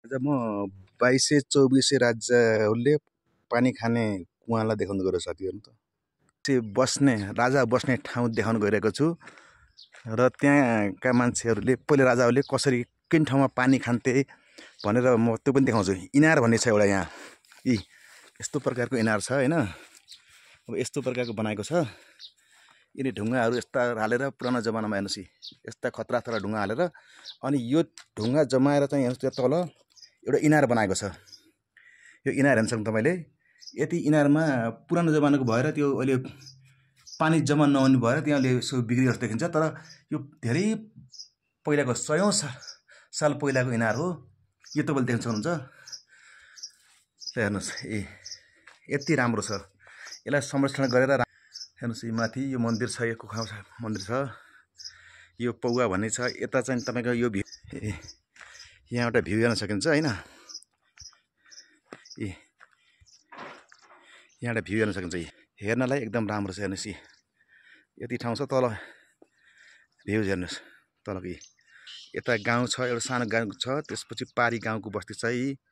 आज म 2224 राज्यहरूले पानी खाने कुवालाई देखाउन गएर साथीहरु त त्यो बस्ने राजा बस्ने ठाउँ देखाउन गइरहेको छु र त्यहाँका मान्छेहरूले पहिले राजाहरूले कसरी कुन ठाउँमा पानी खान्थे भनेर म त्यो पनि देखाउँछु। इनार भन्ने छ एउटा यहाँ। यस्तो प्रकारको इनार छ हैन। अब यस्तो प्रकारको बनाएको छ। यिनी ढुङ्गाहरू यस्ता हालेर पुरानो जमानामा हेर्नुस् यस्ता खतरा खतरा ढुङ्गा हालेर अनि यो ढुङ्गा जमाएर चाहिँ हेर्नुस् त्यो तल एउटा इनार बनाएको छ। यो इनार हेर्नुहुन्छ तपाईले। यति इनारमा पुरानो जमानाको भएर त्यो अहिले पानी जम्मा नहुने भएर त्यसले यसो बिग्रिएको जस्तो देखिन्छ। तर यो धेरै पहिलाको सयौं साल पहिलाको इनार हो। यो तपाईले देख्न सक्नुहुन्छ। हेर्नुस् यति राम्रो छ। यसलाई संरक्षण गरेर हेर्नुस् माथि यो मन्दिर छ। यो कुखा मन्दिर छ। यो पौवा भन्ने छ। यता चाहिँ तपाईको यो यहाँ एउटा भ्यू हेर्न सकिन्छ हैन। यहाँ एउटा भ्यू हेर्न सकिन्छ। हेर्नलाई एकदम राम्रो छ। हेर्नुस् यति ठाउँ छ। तल भ्यू हेर्नुस् तलको यता गाउँ छ। एउटा सानो गाउँ छ। त्यसपछि पारी गाउँको बस्ती छ।